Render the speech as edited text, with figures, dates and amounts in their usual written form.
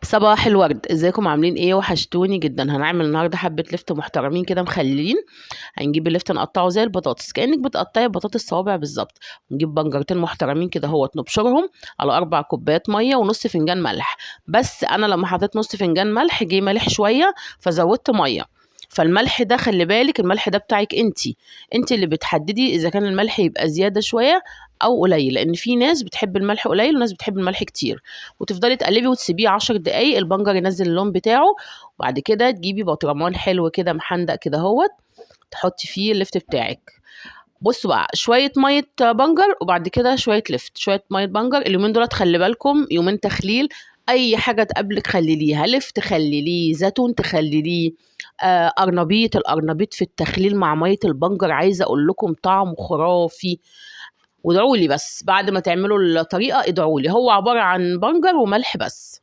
صباح الورد، ازيكم عاملين ايه؟ وحشتوني جدا. هنعمل النهارده حبه لفت محترمين كده مخللين. هنجيب اللفت نقطعه زي البطاطس، كانك بتقطعي بطاطس صوابع بالظبط. نجيب بنجرتين محترمين كده اهوت، نبشرهم على 4 كوبايات مية ونص فنجان ملح. بس انا لما حطيت نص فنجان ملح جه مالح شوية فزودت مية. فالملح ده خلي بالك، الملح ده بتاعك انتي، انتي اللي بتحددي اذا كان الملح يبقى زيادة شوية او قليل، لان في ناس بتحب الملح قليل وناس بتحب الملح كتير. وتفضلي تقلبي وتسيبيه 10 دقايق البنجر ينزل اللون بتاعه. وبعد كده تجيبي بطرمان حلو كده محندق كده اهوت، تحطي فيه اللفت بتاعك. بصوا بقى، شوية مية بنجر وبعد كده شوية لفت، شوية مية بنجر. اليومين دولت خلي بالكم يومين تخليل، اي حاجة تقابلك خلليها، لفت خلليه، زيتون تخلليه، قرنبيط. القرنبيط في التخليل مع مية البنجر عايزه اقول لكم طعم خرافي. وادعوا لي بس بعد ما تعملوا الطريقة، ادعوا لي. هو عبارة عن بنجر وملح بس.